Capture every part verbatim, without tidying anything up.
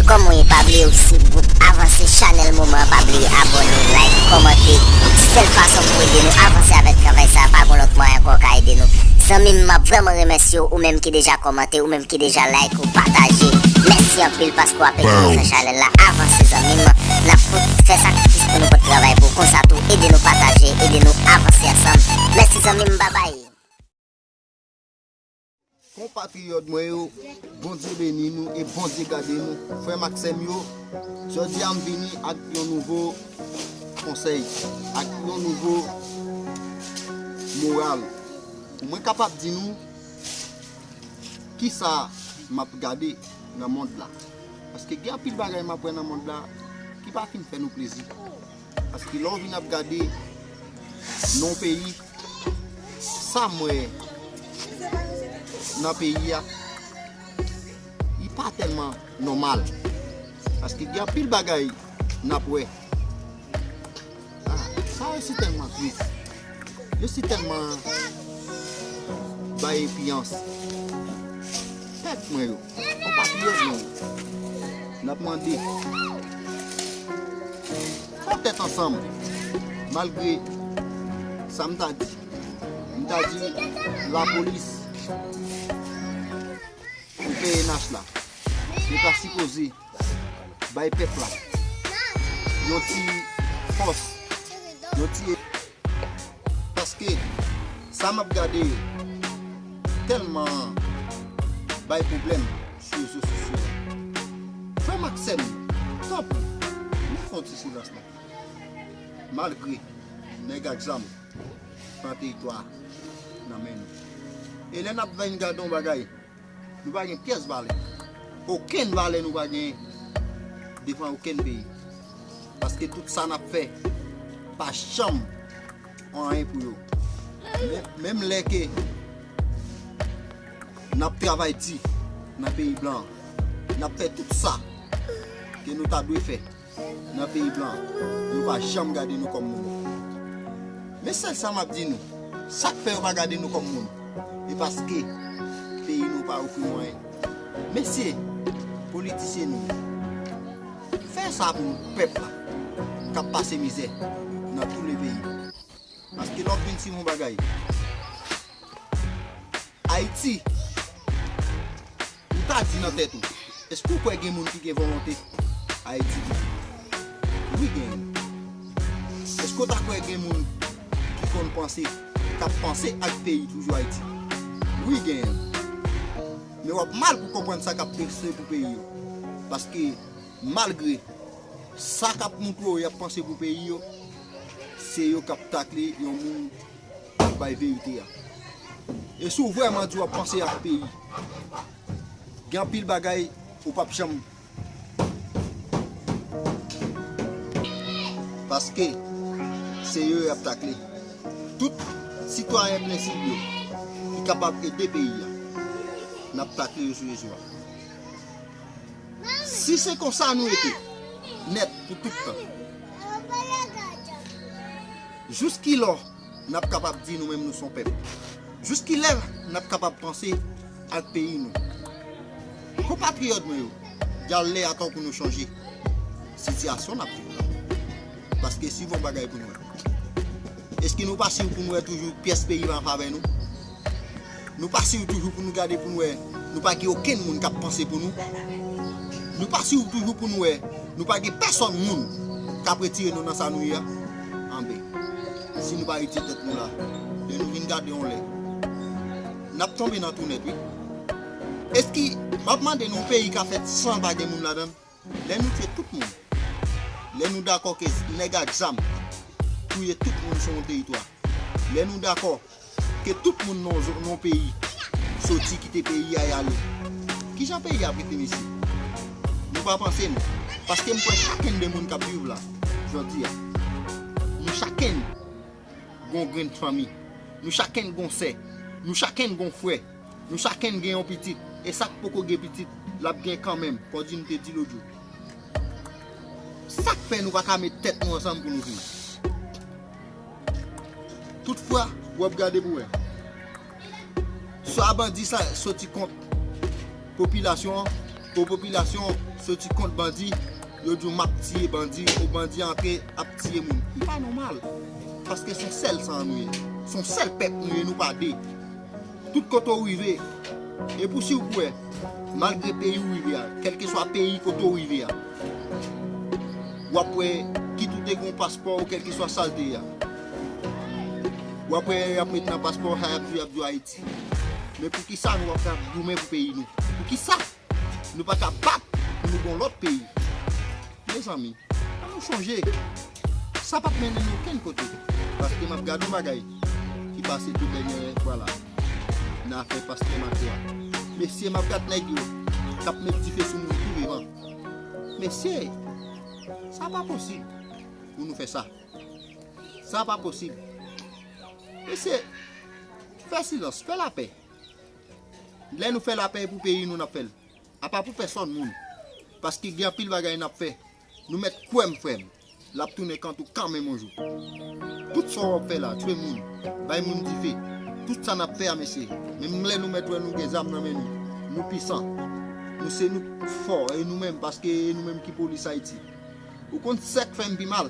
Kòman w ye? Pa bliye w swiv gwoup Avanse Chanèl Moman an, pa bliye abòne, like, kòmante. Sèl fason pou ede nou avanse avèk travay sa a, pa gon lòt mwayen ankò w ka ede nou. Zanmi m, m ap vrèman remèsye w, ou menm ki deja kòmante, ou menm ki deja like, ou pataje. Mèsi anpil paske w ap ede nou fè chanèl la avanse, zanmi m. N ap pot fè sakrifis pou nou pot travay pou w. Konsa tou, ede nou pataje, ede nou avanse ansanm. Mèsi, zanmi m, babay. Konpatriyòt mwen yo, Bondye beni nou e Bondye gade nou. Frè m ak sè m yo, jodi a m vini ak yon nouvo konsèy, ak yon nouvo moral. Pou mwen kapab di nou kisa m ap gade nan mond la. Paske gen anpil bagay m ap wè nan mond la ki pa fin fè nou plezi. Paske lè w vin ap gade nan yon peyi, sa m wè nan peyi a, li pa tèlman nòmal. Paske gen anpil bagay n ap wè. Ah, sa yo si tèlman tris. Yo si tèlman bay epiyans. Pèp mwen yo, konpatriyòt mwen yo, n ap mande, fè tèt ansanm. Malgre sa m ta di, m ta di lapolis pou P N H la, yo ta sipoze bay pèp la yon ti fòs, yon ti, paske sa m ap gade yo tèlman bay pwoblèm sou rezo sosyo yo. Frè m ak sè m, tanpri, nou fè yon ti silans non. Malgre nèg ak zam pran teritwa a nan men nou. E lè n ap vin gade yon bagay, nou pa gen pyès valè. Okenn valè nou pa gen devan okenn peyi. Paske tout sa n ap fè pa janm anyen pou yo. Men, menm lè ke n ap travay di nan peyi blan an, n ap fè tout sa ke nou ta dwe fè nan peyi blan an, yo pa janm gade nou kòm moun. Men sèl sa m ap di nou, sa k fè yo pa gade nou kòm moun, e paske peyi nou pa ofri nou anyen. Mesye, politisyen nou yo, fè sa pou nou, pèp la k ap pase mizè nan tou le peyi. Paske lè w ap vin swiv yon bagay, Ayiti, ou ta di nan tèt ou, èske w kwè gen moun ki gen volonte Ayiti? Wi, genyen. Èske w ta kwè gen moun ki konn panse, k ap panse ak peyi toujou Ayiti? Wi, genyen. Men w ap mal pou konprann sa k ap panse pou peyi yo. Paske, malgre sa k ap montre w y ap panse pou peyi yo, se yo k ap takle yon moun pou bay verite a. E si w vrèman di w ap panse ak peyi, gen anpil bagay ou p ap janm, paske se yo y ap takle. Tout sitwayen prensib yo ki kapab ede peyi a, n ap takle yo sou rezo a. Si se konsa nou rete nèt pou tout tan, jis kilè n ap kapab di nou menm nou se yon pèp? Jis kilè n ap kapab panse ak peyi nou? Konpatriyòt mwen yo, gen lè a tan pou nou chanje sitiyasyon n ap viv la. Paske si yon bagay pou nou wè, èske nou pa si pou nou wè toujou pyès peyi pa an favè nou? Nou pa si toujou pou nou gade pou nou wè, nou pa gen okenn moun k ap panse pou nou. Nou pa si toujou pou nou wè, nou pa gen pèsòn moun k ap retire nou nan sa nou ye a. Anben, si nou pa retire tèt nou la, lè nou vin gade yon lè, n ap tonbe nan twou nèt, wi. Èske, m ap mande nou, yon peyi ka fèt san pa gen moun ladan l? Lè nou tye tout moun, lè nou dakò ke nèg ak zam touye tout moun sou yon teritwa, lè nou dakò ke tout moun nan yon zo-, nan yon peyi soti kite peyi a y ale, kijan peyi a ap rete, mesye? Nou pa panse, non. Paske m kwè chakenn de moun k ap viv la, jodi a, nou chakenn gon grenn fanmi, nou chakenn gon sè, nou chakenn gon frè, nou chakenn gen yon pitit, e sa k poko gen pitit, l ap gen kanmenm, kòm di m te di lòt jou. Sa k fè nou pa ka met tèt nou ansanm pou nou viv? Toutfwa, w ap gade pou wè. Swa bandi sa soti kont popilasyon an, O popilasyon soti kont bandi, yo di w m ap tiye bandi, o bandi antre ap tiye moun. Li pa nòmal. Paske se yon sèl san nou ye. Se yon sèl pèp nou ye, nou pa de. Tout kote w rive, e pou si w kwè, malgre peyi w rive a, kèlkeswa peyi kote w rive a, w ap wè kit ou te gen yon paspò ou kèlkeswa sa l te ye a. W ap wè y ap met nan paspò sa y ap di, y ap di w Ayiti. Men poukisa nou ap ap goumen pou peyi nou? Poukisa nou pa ka bat pou nou gon lòt peyi? Mezanmi, ann nou chonje. Sa p ap mennen nou okenn kote. Paske m ap gade yon bagay ki pase tou dènye fwa la nan afè pastè Mato a. Mesye, m ap gade nèg yo k ap met dife sou moun tou vivan. Mesye, sa pa posib pou nou fè sa. Sa pa posib. Mesye, fè silans, fè lapè. Lè nou fè lapè, e pou peyi nou n ap fè l. Apa pou pèsòn moun. Paske gen anpil bagay n ap fè. Nou mèt kwè m, frè m, l ap tounen kont ou kanmenm yon jou. Tout sa w ap fè la, tchwe moun, bay moun dife, tout sa n ap fè a, mesye. Menm lè nou mèt wè nou gen zam nan men nou, nou pisan, nou se nou k fò, e nou menm, paske e nou menm ki polis Ayiti. Ou konn sa k fè m pi mal?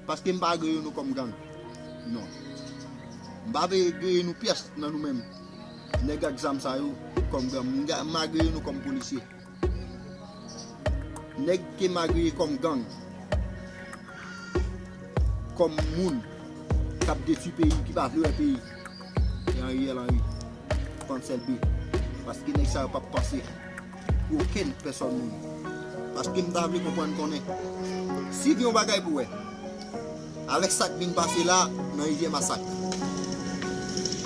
Paske m pa agreye nou kòm gang. Non. M pa vle agreye nou pyès nan nou menm. Nèg ak zam sa yo kòm gang. M ga-, m agreye nou kòm polisye. Nèg ke m agreye kòm gang, kòm moun k ap detwi peyi, ki pa vle wè peyi, se Ariel Henry, Pansel B. Paske nèg sa yo p ap panse pou okenn pèsòn moun. Paske m ta vle konprann konnen si gen yon bagay pou wè, avèk sa k vin pase la nan Rivyè Masak,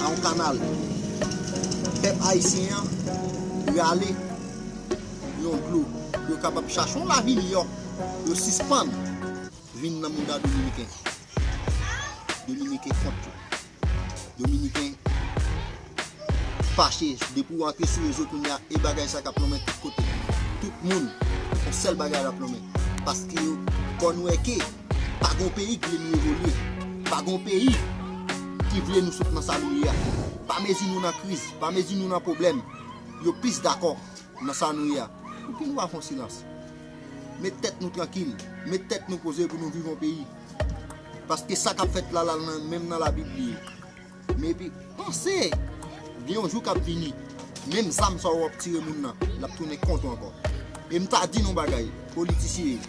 a yon kanal, pèp ayisyen an rale yon dlo pou yo kapab chache yon lavi miyò, yo sispann vin nan mouda dominiken. Dominiken kont yo. Dominiken fache. Depi w antre sou rezo kounye a, e bagay sa k ap lonmen tout kote. Tout moun, yon sèl bagay l ap lonmen. Paske yo fè n wè ke pa gon peyi ki vle nou evolye. Pa gon peyi ki vle nou sot nan sa nou ye a. Pa mezi nou nan kriz, pa mezi nou nan pwoblèm. Yo plis dakò nan sa nou ye a. Pouki nou pa fè yon silans? Met tèt nou trankil, met tèt nou poze pou nou viv yon peyi. Paske sa k ap fèt la, la, nan, menm nan Labib li ye. Men epi, panse, gen yon jou k ap vini, menm zam sa w ap tire moun nan, l ap tounen kont ou ankò. E m ta di nou bagay, politisyen,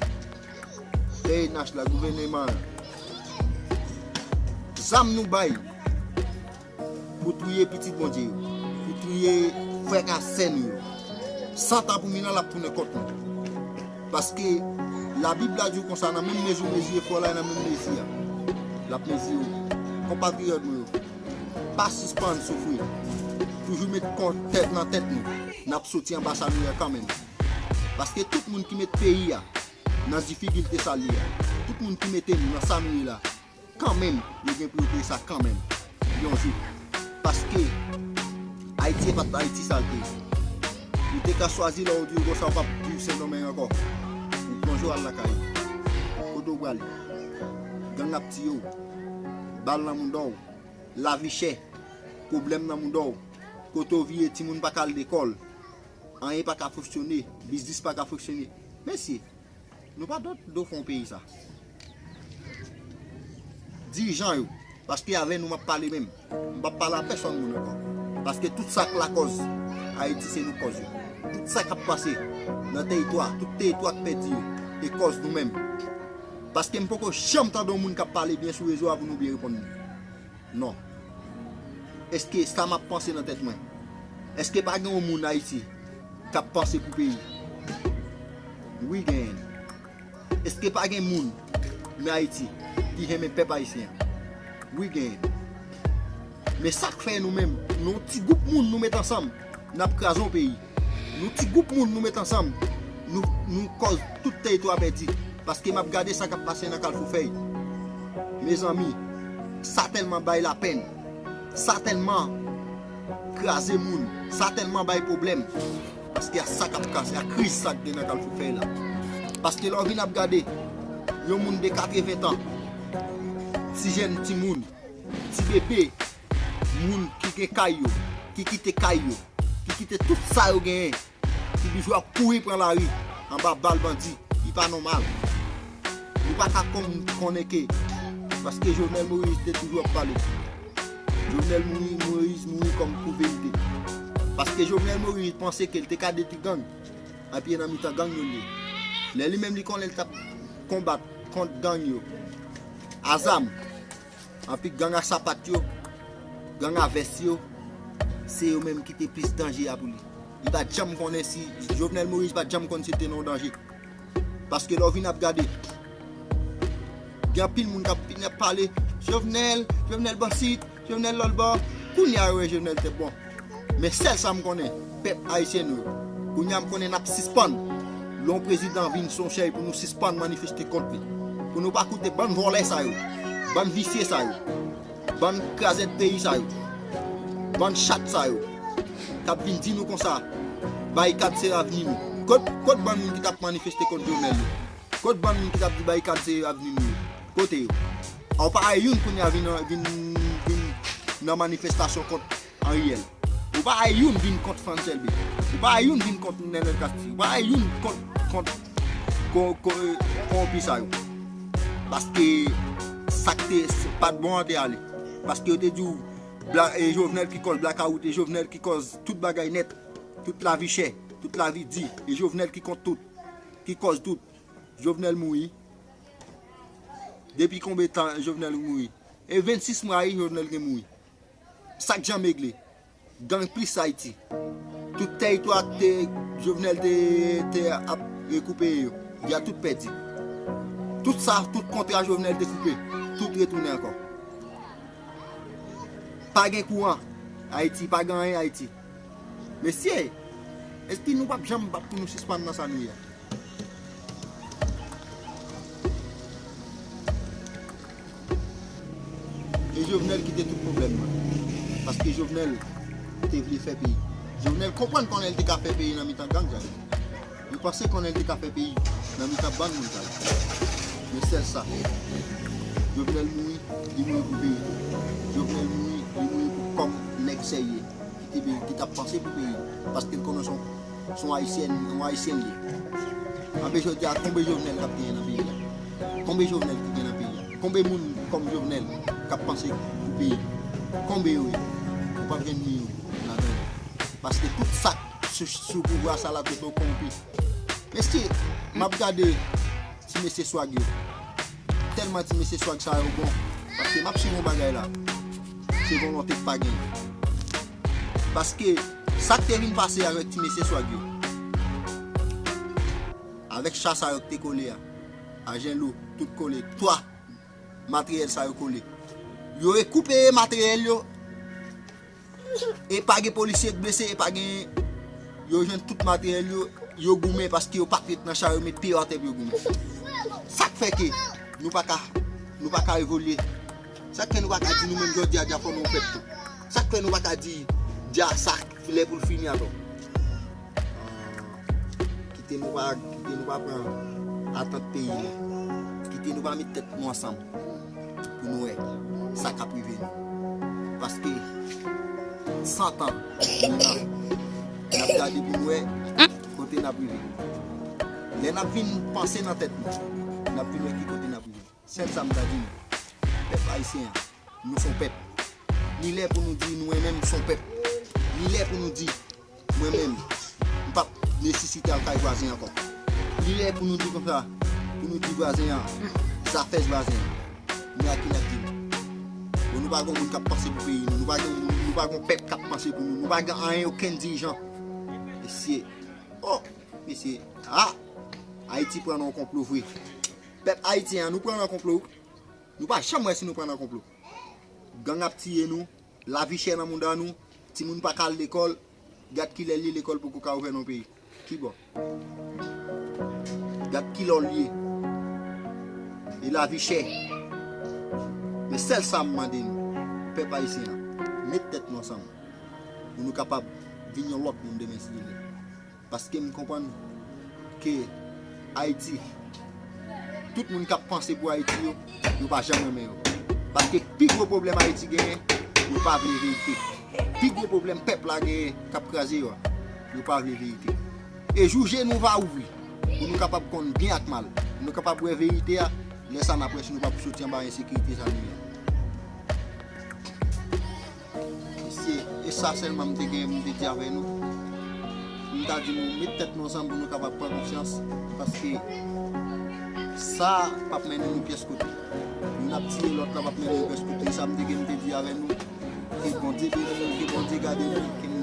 P N H la, gouvènman an, zam nou bay, pou touye pitit Bondye yo, pou touye frè ak sè nou yo. San tan pou mil an, l ap tounen kont nou. Paske Labib la di w konsa, nan menm mezi w mezire fò la, e nan menm mezi a l ap mezire w. Konpatriyòt mwen yo, pa sispann soufri. Toujou met kò tèt nan tèt nou. N ap soti anba sa nou ye a kanmenm. Paske tout moun ki met peyi a nan difikilte sa l ye a, tout moun ki mete nou nan sa nou ye la, kanmenm, yo gen pou yo peye sa kanmenm, yon jou. Paske Ayiti e pa t Ayiti sa l te ye. Ou te ka chwazi lè w di w konsa w p ap viv Sendomeng ankò. Ou plonje w al lakay ou. Kote w prale? Gang ap tiye w. Bal nan mouda w. Lavi chè. Pwoblèm nan mouda w. Kote w vire, timoun pa ka al lekòl. Anyen pa ka fonksyone. Biznis pa ka fonksyone. Mesye, nou pa do, do fon peyi sa. Dirijan yo, paske avè nou m ap pale menm. M p ap pale a pèsòn moun ankò. Paske tout sa k lakòz Ayiti se nou k kòz yo. Tout sa k ap pase nan teritwa, tout teritwa k pèdi yo, e kòz nou menm. Paske m poko janm tande yon moun k ap pale byen sou rezo a pou nou byen reponn li. Non. Èske sa m ap panse nan tèt mwen? Èske pa gen yon moun Ayiti k ap panse pou peyi? Wi, genyen. Èske pa gen moun nan Ayiti ki renmen pèp ayisyen an? Wi, genyen. Men sa k fè nou menm, nou ti gwoup moun nou met ansanm, n ap kraze yon peyi. Nou ti gwoup moun nou met ansanm, nou, nou kòz tout teritwa pèdi. Paske m ap gade sa k ap pase nan Kalfou Fèy. Mezanmi, sa tèlman bay lapèn. Sa tèlman kraze moun. Sa tèlman bay pwoblèm. Paske a sa k ap kase, a kriz sa k gen nan Kalfou Fèy la. Paske lè w vin ap gade, yon moun de katreven tan, ti jèn timoun, ti bebe, moun ki gen kay yo, ki kite kay yo, ki kite tout sa yo genyen, Li toujou ap kouri pran lari anba bal bandi. Li pa nòmal. Nou pa ka konn, konnen ke, paske Jovenel Moïse te toujou ap pale. Jovenel mouri, Moïse mouri kòm pou verite. Paske Jovenel Moïse panse ke l te ka detwi gang, epi e nan mitan gang yo l ye. Lè li menm li konnen l t ap konbat kont gang yo a zam, anpi gang a sapat yo, gang a vès yo, se yo menm ki te plis danje a pou li. Li pa t janm konnen si, Jovenel Moïse pa t janm konn si l te nan yon danje. Paske lè w vin ap gade, gen anpil moun k ap vin ap pale, Jovenel, Jovenel bansit, Jovenel lòlbò. Kounye a yo wè Jovenel te bon. Men sèl sa m konnen, pèp ayisyen nou yo. Kounye a m konnen n ap sispann. Lè yon prezidan vin se yon chèy pou nou sispann manifeste kont li. Pou nou pa koute bann vòlè sa yo, bann visye sa yo, bann krazèd peyi sa yo, bann chat sa yo k ap vin di nou konsa, barikad se avni nou. Kot, kot bann moun ki t ap manifeste kont Jovenel yo? Kot bann moun ki t ap di barikad se avni nou yo? Kote yo? Ou pa wè youn kounye a vin, vin, vin nan manifestasyon kont Henri L. Ou pa wè youn vin kont Frantz Elbé. Ou pa wè youn vin kont Nenel Cassy. Ou pa wè youn kont, kont ko-, ko-, kowonpi sa yo. Paske sa k te, pa t bon an te ale. Paske yo te di w, bla-, e Jovenel ki kòz blakawout, e Jovenel ki kòz tout bagay nèt, tout lavi chè, tout lavi di, e Jovenel ki kont tout, ki kòz tout. Jovenel mouri. Depi konbe tan Jovenel mouri? E vennsis mwa wi Jovenel gen mouri. Sa k janm regle? Gang plis Ayiti. Tout tèritwa k te Jovenel te, te ap rekipere yo, li a tout pèdi. Tout sa, tout kontra Jovenel te koupe, tout retounen ankò. Pa gen kouran Ayiti, pa gen anyen Ayiti. Mesye, èske nou p ap janm bat pou nou sispann nan sa nou ye a? E Jovenel ki te tout pwoblèm nan. Paske Jovenel te vle fè peyi. Jovenel konprann konnen l te ka fè peyi nan mitan gang sa yo. Li panse konnen l te ka fè peyi nan mitan bann moun sa yo. Men sèl sa. Jovenel mouri, li mouri pou peyi. Jovenel mouri, li mouri pou kòm nèg serye ki te, ki t ap panse pou peyi. Paske l konnen se yon, se yon Ayisyen, yon Ayisyen l ye. Anben jodi a, konbe Jovenel k ap genyen nan peyi a? Konbe Jovenel ki gen nan peyi a? Konbe moun kòm Jovenel k ap panse pou peyi? Konbe yo ye? Ou p ap jwenn ni youn ladan yo. Paske tout sa k sou, sou pouvwa sa la tout yo kowonpi. Mesye, m ap gade ti mesye swag yo. Tèlman ti mesye swag sa yo bon. Paske m ap swiv yon bagay la. Se volonte k pa genyen. Paske sa k te vin pase avèk ti mesye swag yo, avèk cha sa yo k te kole a, ajen lou, tout kole, twa materyèl sa yo kole. Yo rekipere materyèl yo. E pa gen polisye k blese, e pa gen, yo jwenn tout materyèl yo, yo goumen paske yo pa t ret nan cha yo, met pye yo atè pou yo goumen. Sa k fè ke nou pa ka, nou pa ka evolye? Sa k fè nou pa ka di nou menm jodi a, dja fòme yon pèp tou? Sa k fè nou pa ka di dja sa lè pou l fini atò? Kite nou pa, kite nou pa pran atant peyi nou. Kite nou pa met tèt nou ansanm pou nou wè sa k ap rive nou. Paske san tan, nou nan, n ap gade pou nou wè kote n ap rive. Lè n ap vin panse nan tèt nou, n ap vin wè ki kote n ap rive. Sèl sa m ka di nou, pèp ayisyen an, nou se yon pèp. Li lè pou nou di nou menm se yon pèp. Li lè pou nou di, mwen menm, m p ap nesesite al kay vwazen ankò. Li lè pou nou di konsa, pou nou di vwazen an, zafè vwazen an. Men a ki n ap di nou? Bon, nou pa gen moun k ap panse pou peyi nou, nou pa gen moun, nou pa gen pèp k ap panse pou nou, nou pa gen anyen, okenn dirijan. Mesye, oh, mesye, ah, Ayiti pran nan yon konplo vre. Pèp ayisyen an, nou pran nan konplo. Nou pa janm wè si nou pran nan konplo. Gang ap tiye nou, lavi chè nan mouda nou, timoun pa ka al lekòl, gad kilè l ye lekòl poko ka ouvè nan peyi. Kibò? Gad kilè l ye. E lavi chè. Men sèl sa m mande nou, pèp ayisyen an, met tèt nou ansanm pou nou kapab vin yon lòt moun demen si Dye vle. Paske m konprann ke Ayiti, tout moun k ap panse pou Ayiti yo, yo pa janm renmen yo. Paske pi gwo pwoblèm Ayiti genyen, yo pa vle verite. Pi gwo pwoblèm pèp la genyen k ap kraze yo a, yo pa vle verite. E jou je nou va ouvri pou nou kapab konn byen ak mal, pou nou kapab wè verite a. Lè sa n ap wè si nou p ap soti anba ensekirite sa nou ye a. Mesye, e sa sèlman m te gen pou m te di avè nou. M ta di nou met tèt nou ansanm pou nou kapab pran konsyans, paske sa p ap mennen nou pyès kote. Youn ap tiye lòt la, p ap mennen nou pyès kote. E sa m te gen pou m te di avè nou. Ke Bondye beni nou, ke Bondye gade nou, ke